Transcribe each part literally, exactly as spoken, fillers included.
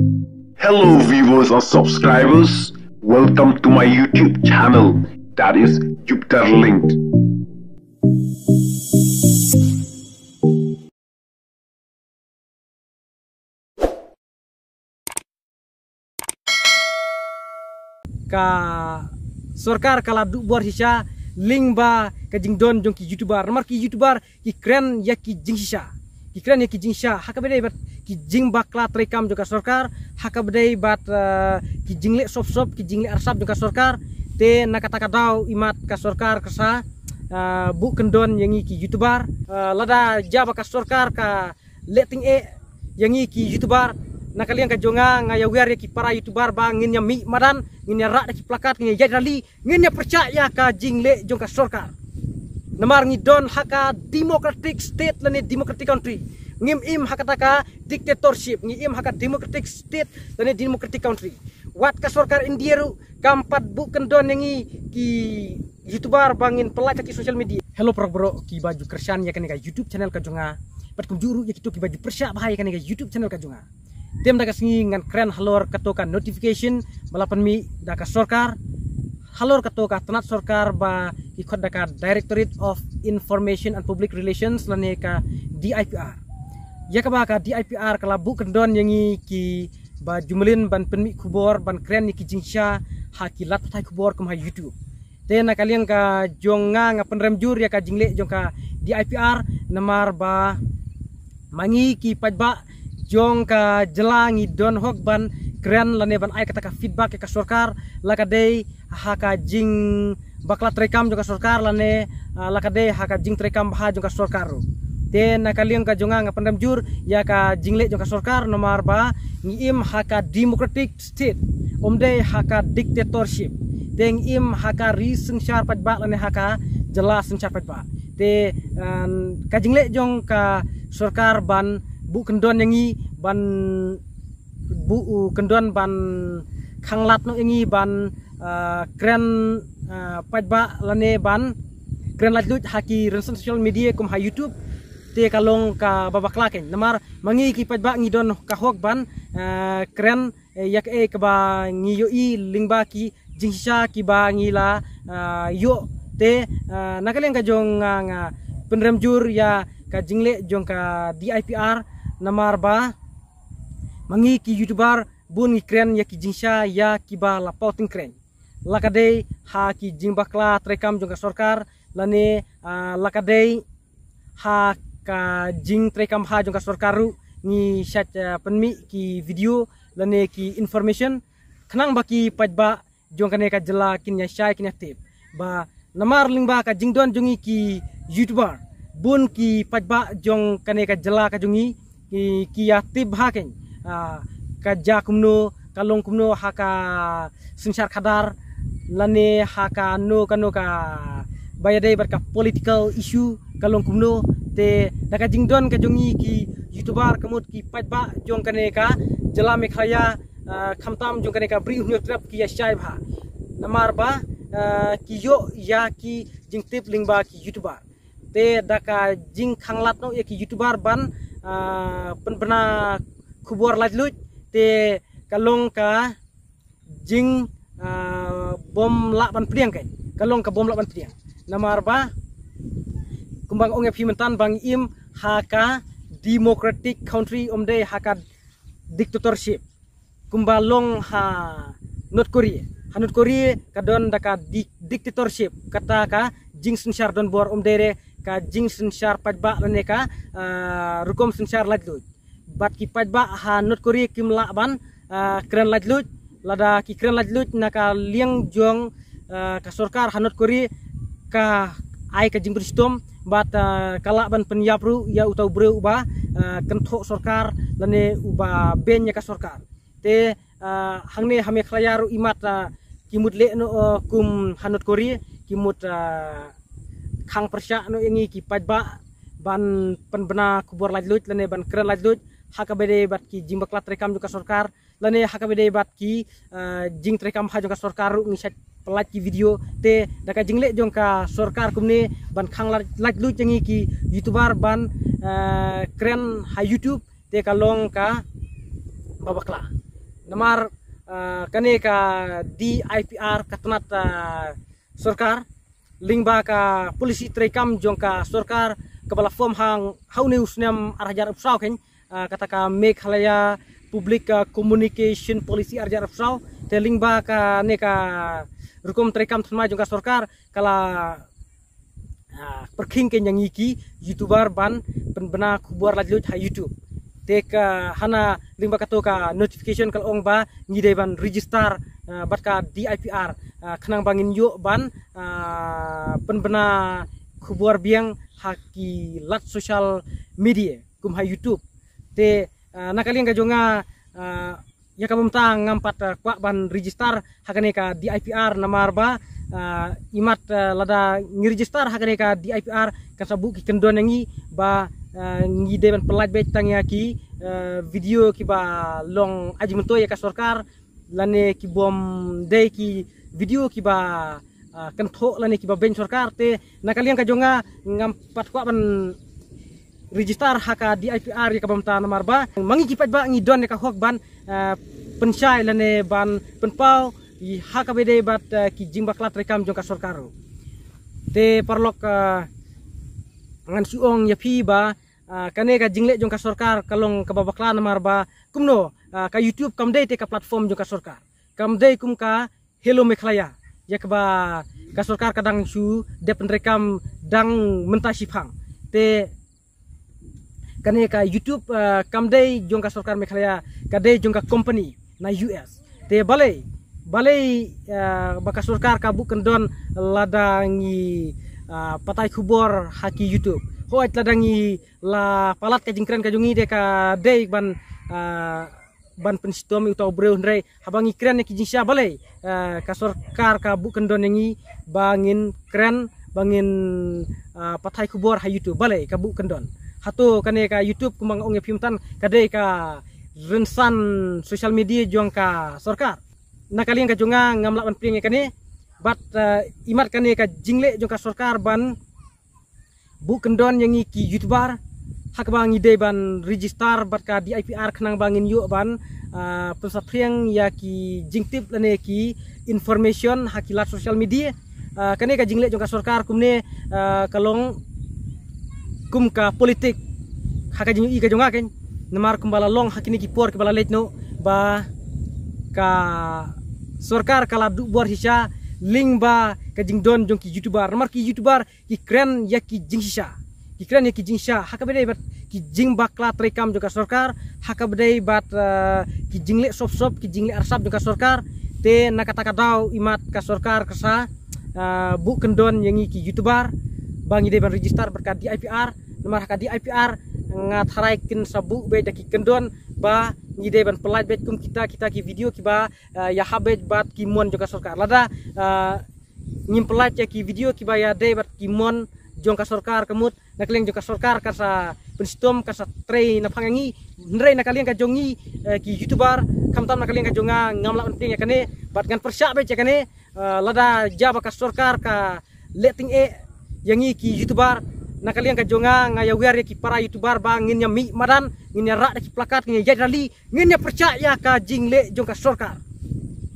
Hello, viewers and subscribers. Welcome to my YouTube channel, that is Jupiter Linked. Ka sorkar ka la duh bor shisha lyngba ka jingdon jong ki YouTuber. Namar ki YouTuber ki kren ïa ki jingshisha. Ki kren ïa ki jingshisha ha kaba dei bad ki jingbakla treikam jong ka sorkar, ha kaba dei bad, eh, ki jingleh sop sop, ki jingleh arsap jong ka sorkar. Te na kata ka daw imat ka sorkar ka sa, eh, buh kyndon ïa ngi ki YouTuber. Eh, lada jia ba ka sorkar ka leh tyngeh ïa ngi ki YouTuber, na ka liang ka jong nga, nga ïawer ïa ki para YouTuber ba ngin ïa mih madan, ngin ïa rah da ki plakat, ngin ïa ïaid rally, ngin ïa pyrshah ïa ka jingleh jong ka sorkar. Namar ngi don ha ka democratic state lane democratic country. Ngim im ha kata ka dictatorship, ngi im ha ka democratic state lane democratic country. Wat ka sorkar India ruh kam pat buh kyndon ïa ngi ki YouTuber ba ngin pynlait ha ki social media. Hello para baroh kiba ju kyrshan ïa kane ka YouTube channel ka jong nga. Bad kumjuh ruh ïa kito kiba ju pyrshah bha ïa kane ka YouTube channel ka jong nga. Te mynta ka sngi ngan kren halor kato ka notification ba la pynmih da ka sorkar, halor kato ka tnat sorkar ba ki khot da ka Directorate of Information and Public Relations lane ka D I P R. Ïa kaba ka D I P R ka la buh kyndon ïa ngi kiba ju mlien ban pynmih khubor, ban kren ïa ki jingshisha ha ki lad pathai khubor kum ha YouTube. Te na ka liang ka jong nga, nga pynrem jur ïa ka jingleh jong ka D I P R, namar ba ma ngi ki paidbah jong ka jylla ngi don hok ban kren lane ban ai kata ka feedback ïa ka sorkar, la ka dei ha ka jingbakla treikam jong ka sorkar lane, ah, la ka dei ha ka jingtreikam bha jong ka sorkar ruh. Te na ka liang ka jong nga, nga pynrem jur ïa ka jingleh jong ka sorkar, namar ba ngi im ha ka democratic state, ym dei ha ka dictatorship. Te ngi im ha ka ri synshar paidbah lane ha ka jylla synshar paidbah. Te, ah, ka jingleh jong ka sorkar ban buh kyndon ïa ngi, ban buh, uh, kyndon ban khanglad noh ïa ngi ban, ah, kren, ah, paidbah lane ban kren laitluid ha ki rynsan social media kum ha YouTube. Te ka long kaba bakla keiñ. Namar ma ngi ki paidbah ngi don ka hok ban, ah, kren, eh, ïa kaei kaba ngi ïohi lyngba ki jingshisha kiba ngi la, ah, ïoh. Te, ah, na ka liang ka jong nga, nga pynrem jur ïa ka jingleh jong ka D I P R, namar ba ma ngi ki YouTuber bun ngi kren ïa ki jingshisha ïa kiba la paw tyngkreiñ. La ka dei ha ki jingbakla treikam jong ka sorkar lane, ah, la ka dei ha ka jingtreikam bha jong ka sorkar ruh ngi shait, ah, pynmih ki video lane ki information khnang ba ki paidbah jong kane ka jylla kin ïa shai, kin ïa tip. Ba namar lyngba ka jingdon jong ngi ki YouTuber, bun ki paidbah jong kane ka jylla ka jong ngi ki, ki ïa tip bha keiñ, ah, ka jia kumno, ka long kumno ha ka synshar khadar lane ha kano kano kaba ïadei bad ka political issue ka long kumno. Te da ka jingdon ka jong ngi ki YouTuber ka mut ki paidbah jong kane ka jylla Meghalaya, ah, khamtam jong kane ka Bri u Hynñiewtrep ki ïa shai bha. Namar ba, ah, ki ïoh ïa ki jingtip lyngba ki YouTuber. Te da ka jingkhanglad noh ïa ki YouTuber ban, ah, pynbna khubor laitluid, te ka long ka jing, ah, bym lah ban pdiang keiñ. Ka long ka bym lah ban pdiang. Namar ba kumba nga ong ïa phi mynta ba ngi im ha ka democratic country, ym dei ha ka dictatorship kumba long ha North Korea. Ha North Korea ka don da ka di-, dictatorship, kata ka jingsynshar donbor, ym dei re ka jingsynshar paidbah lane ka, ah, rukom synshar laitluid. Bad ki paidbah ha North Korea kim lah ban, ah, kren laitluid. Lada ki kren laitluid na ka liang jong, ah, ka sorkar ha North Korea ka ai ka jingpynshitom bad, ah, ka lah ban pynïap ruh ïa uta u briew uba, ah, kynthoh sorkar lane uba beiñ ïa ka sorkar. Te, ah, hangne ha Meghalaya ruh imat, ah, ki mut leh noh, ah, kum ha North Korea, ki mut, ah, khang pyrshah noh ïa ngi ki paidbah ban pynbna khubor laitluid lane ban kren laitluid ha kaba dei bad ki jingbakla treikam jong ka sorkar lane ha kaba dei bad ki, ah, jingtreikam bha jong ka sorkar ruh ngi shait pynlait ki video. Te da ka jingleh jong ka sorkar kumne ban khang lait-, laitluid ïa ngi ki YouTuber ban, ah, kren ha YouTube, te ka long kaba bakla. Namar, ah, kane ka D I P R ka tnat, ah, sorkar lyngba ka policy treikam jong ka sorkar kaba la form hang ha une u snem ar hajar arphew saw khein, ah, kata ka Meghalaya Public, ah, Communication Policy ar hajar arphew saw. Te lyngba kane ka rukom treikam thymmai jong ka sorkar ka la, ah, pyrkhing khein ïa ngi ki YouTuber ban pynbna khubor laitluid ha YouTube. Te ka hana lyngba kato ka notification ka la ong ba ngi dei ban register, ah, bad ka D I P R, ah, khnang ba ngin ïoh ban, ah, pynbna khubor biang ha ki lad social media kum ha YouTube. Te, ah, na ka liang ka jong nga, ah, ïa kaba mynta ngam pat, ah, kwah ban register ha kane ka D I P R namar ba, ah, imat, ah, lada ngi register ha kane ka D I P R kan sa buh ki kyndon ïa ngi ba, ah, ngi dei ban pynlait beit tang ïa ki, ah, video kiba long ajmyntoi ïa ka sorkar lane ki bym dei ki video kiba, ah, kynthoh lane kiba beiñ sorkar. Te na ka liang ka jong nga ngam pat kwah ban register ha ka D I P R ïa kaba mynta namar ba ma ngi ki paidbah ngi don ïa ka hok ban, ah, pynshai lane ban pynpaw ïa ha kaba dei bad, ah, ki jingbakla treikam jong ka sorkar ruh. Te paralok, ah, ngan shu ong ïa phi ba, ah, kane ka jingleh jong ka sorkar ka long kaba bakla namar ba kumno, ah, ka YouTube kam dei te ka platform jong ka sorkar, kam dei kum ka Hello Meghalaya ïa kaba ka sorkar ka dang shu dep treikam dang mynta shiphang. Te kane ka YouTube, ah, kam dei jong ka sorkar Meghalaya, ka dei jong ka company na U S. Te balei, balei, ah, ba ka sorkar ka buh kyndon lada ngi, ah, pathai khubor ha ki YouTube? Hooid, lada ngi la palat ka jingkren ka jong ngi te ka dei ban, ah, ban pynshitom ïa uta u briew, hynrei haba ngi kren ïa ki jingshisha balei, ah, ka sorkar ka buh kyndon ïa ngi ba ngin kren, ba ngin, ah, pathai khubor ha YouTube? Balei ka buh kyndon? Hato kane ka YouTube kumba nga ong ïa phi mynta ka dei ka rynsan social media jong ka sorkar? Na ka liang ka jong nga ngam lah ban pdiang ïa kane. Bad, ah, imat kane ka jingleh jong ka sorkar ban buh kyndon ïa ngi ki YouTuber ha kaba ngi dei ban register bad ka D I P R khnang ba ngin ïoh ban, ah, pynsaphriang ïa ki jingtip lane ki information ha ki lad social media. Ah, kane ka jingleh jong ka sorkar kumne, ah, ka long kum ka politik ha ka jingïohi ka jong nga khein. Namar kumba la long ha kine ki por kiba la leit noh ba ka sorkar ka la duh bor shisha lyngba ka jingdon jong ki YouTuber. Namar ki YouTuber ki kren ïa ki jingshisha, ki kren ïa ki jingshisha ha kaba dei bad ki jingbakla treikam jong ka sorkar, ha kaba dei bad, ah, ki jingleh sop sop, ki jingleh arsap jong ka sorkar. Te na kata ka daw imat ka sorkar ka sa, ah, buh kyndon ïa ngi ki YouTuber ba ngi dei ban register bad ka D I P R. Namar ha ka D I P R nga tharai kin sa buh beit da ki kyndon ba ngi dei ban pynlait beit kum kita kita ki video kiba, ah, ïahap beit bad ki mon jong ka sorkar. Lada, ah, ngim pynlait ïa ki video kiba ïadei bad ki mon jong ka sorkar, ka mut na ka liang jong ka sorkar ka sa pynshitom, ka sa trei naphang ïa ngi. Hynrei na ka liang ka jong ngi, eh, ki YouTuber, khamtam na ka liang ka jong nga ngam lah ban pdiang ïa kane bad ngan pyrshah beit ïa kane. Eh, lada jia ba ka sorkar ka leh tyngeh ïa ngi ki YouTuber, na ka liang ka jong nga nga ïawer ïa ki para YouTuber ba ngin ïa mih madan, ngin ïa rah da ki plakat, ngin ïa ïaid rally, ngin ïa pyrshah ïa ka jingleh jong ka sorkar.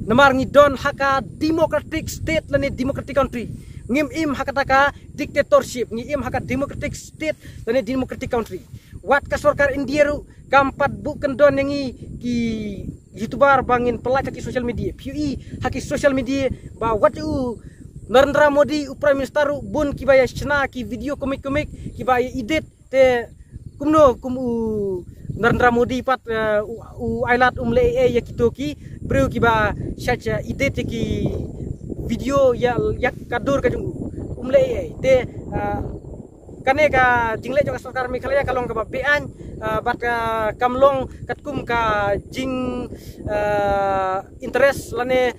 Namar ngi don ha ka democratic state lane democratic country. Ngim im ha kata ka dictatorship, ngi im ha ka democratic state lane democratic country. Wat ka sorkar India ruh kam pat buh kyndon ïa ngi ki YouTuber ba ngin pynlait ha ki social media. Phi ïohi ha ki social media ba wat u Narendra Modi, u Prime Minister ruh, bun kiba ïa shna ki video komik-komik, kiba ïa edit. Te kumno kum u Narendra Modi pat, eh, u, u ailad um leh ei ei ïa kito ki briew kiba shait, eh, edit ïa ki video ïa, ïa ka dur ka jong u. Um leh ei ei. Te, eh, kane ka jingleh jong ka sorkar Meghalaya ka long kaba be-aiñ, eh, bad, eh, kam long katkum ka jing, eh, interest lane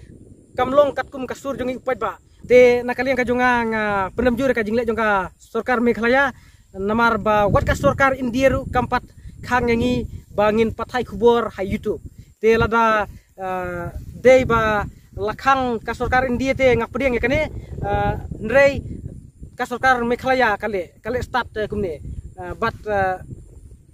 kam long katkum ka sur jong ngi u paidbah. Te na ka liang ka jong nga nga pyndem jur ïa ka jingleh jong ka sorkar Meghalaya, namar ba wat ka sorkar India ruh kam pat khang ïa ngi ba ngin pathai khubor ha YouTube. Te lada, eh, dei ba la khang ka sorkar India te nga pdiang ïa kane, eh, hynrei ka sorkar Meghalaya ka leh, ka leh start, eh, kumne. Eh, bad, eh,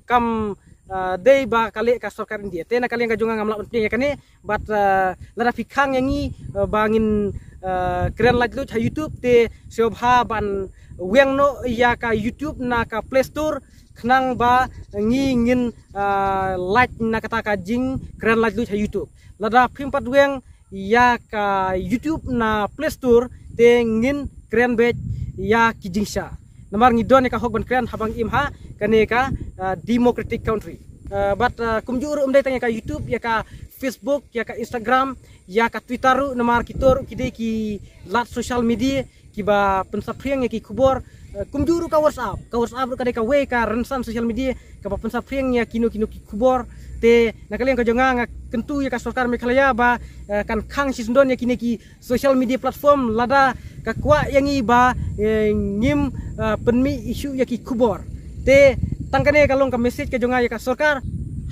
kam ah, dei ba ka leh ka sorkar India. Te na ka liang ka jong nga ngam lah ban pdiang ïa kane, bad, ah, lada phi khang ïa ngi, ah, ba ngin, ah, kren laitluid ha YouTube, te sngewbha ban weng noh ïa ka YouTube na ka Play Store, khnang ba ngi ngin, ah, lait na kata ka jingkren laitluid ha YouTube. Lada phim pat weng ïa ka YouTube na Play Store, te ngin kren beit ïa ki jingshisha. Namar ngi don ïa ka hok ban kren haba ngi im ha kane ka, ah, democratic country. Ah, bad, ah, kumjuh ruh ym dei tang ïa ka YouTube, ïa ka Facebook, ïa ka Instagram, ïa ka Twitter ruh, namar kito ruh ki dei ki lad social media kiba pynsaphriang ïa ki khubor. Eh, kumjuh ruh ka WhatsApp, ka WhatsApp ruh ka dei kawei ka rynsan social media kaba pynsaphriang ïa kino kino ki khubor. Te na ka liang ka jong nga, nga kyntu ïa ka sorkar Meghalaya ba, eh, kan khang shisyndon ïa kine ki social media platform lada ka kwah ïa ngi ba, eh, ngim, eh, pynmih issue ïa ki khubor. Te tang kane ka long ka message ka jong nga ïa ka sorkar.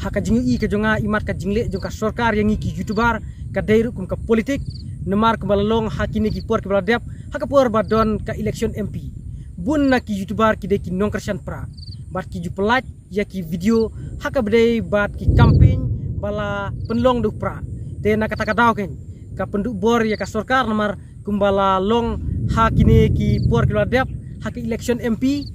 Ha ka jingïohi ka jong nga, imat ka jingleh jong ka sorkar ïa ngi ki YouTuber ka dei ruh kum ka politik, namar kumba la long ha kine ki por kiba la dep, ha ka por ba don ka election M P, bun na ki YouTuber ki dei ki nongkyrshan pra, bad ki ju pynlait ïa ki video ha kaba dei bad ki campaign ba la pynlong da u pra. Te na kata ka daw kein ka pynduh bor ïa ka sorkar, namar kumba la long ha kine ki por kiba la dep ha ka election M P,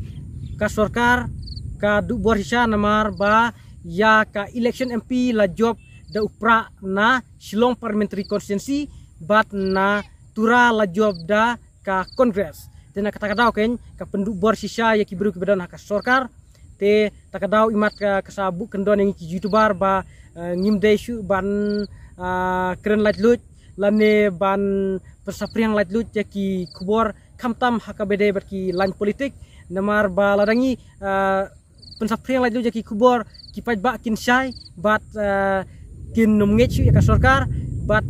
ka sorkar ka duh bor shisha, namar ba ïa ka election M P la jop da u pra na Shillong Parliamentary Constituency, bad na Tura la jop da ka Congress. Te na kata ka daw kein ka pynduh bor shisha ïa ki briew kiba don ha ka sorkar. Te ta ka daw imat ka, ka sa buh kyndon ïa ngi ki YouTuber ba, eh, ngim dei shuh ban, ah, kren laitluid lane ban pynsaphriang laitluid ïa ki khubor, khamtam ha kaba dei bad ki lain politik. Namar ba lada ngi, ah, pynsaphriang laitluid ïa ki khubor, ki paidbah kin shai bad, eh, kin ym ngeit shuh ïa ka sorkar, bad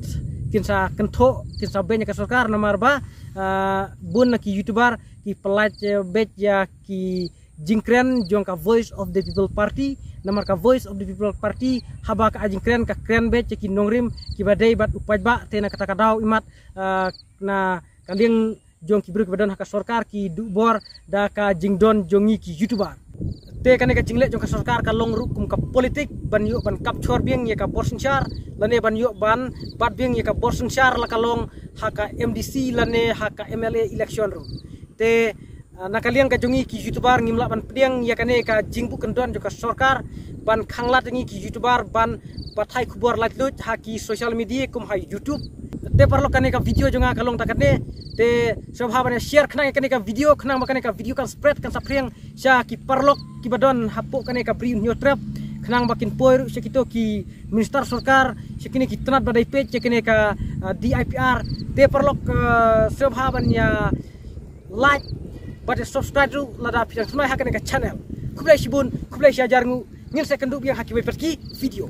kin sa kynthoh, kin sa beiñ ïa ka sorkar, namar ba, eh, bun na ki YouTuber ki pynlait, eh, beit ïa ki jingkren jong ka Voice of the People Party. Namar ka Voice of the People Party, haba ka ai jingkren, ka kren beit ïa ki nongrim kiba dei bad u paidbah. Te na kata ka daw imat, eh, na ka liang jong ki briew kiba don ha ka sorkar ki duh bor da ka jingdon jong ngi ki YouTuber. Te kane ka jingleh jong ka sorkar ka long ruh kum ka politik, ban ïoh ban capture biang ïa ka bor synshar, lane ban ïoh ban bat biang ïa ka bor synshar, la ka long ha ka M D C lane ha ka M L A election ruh. Te, ah, na ka liang ka jong ngi ki YouTuber ngim lah ban pdiang ïa kane ka jingbuh kyndon jong ka sorkar ban khanglad ïa ngi ki YouTuber ban pathai khubor laitluid ha ki social media kum ha YouTube. Te paralok, kane ka video jong nga ka long tang katne. Te sngewbha ban share khnang ïa kane ka video, khnang ba kane ka video kan spread, kan saphriang sha ki paralok kiba don hapoh kane ka Bri u Hynñiewtrep, khnang ba kin poi ruh sha kito ki minister sorkar, sha kine ki tnat ba dei peit ïa kane ka, ah, D I P R. Te paralok, ah, sngewbha ban ïa like bad ïa subscribe ruh lada phi dang thymmai ha kane ka channel. Khublei shibun, khublei shihajar nguh. Ngin sa ïakynduh biang ha kiwei pat ki video.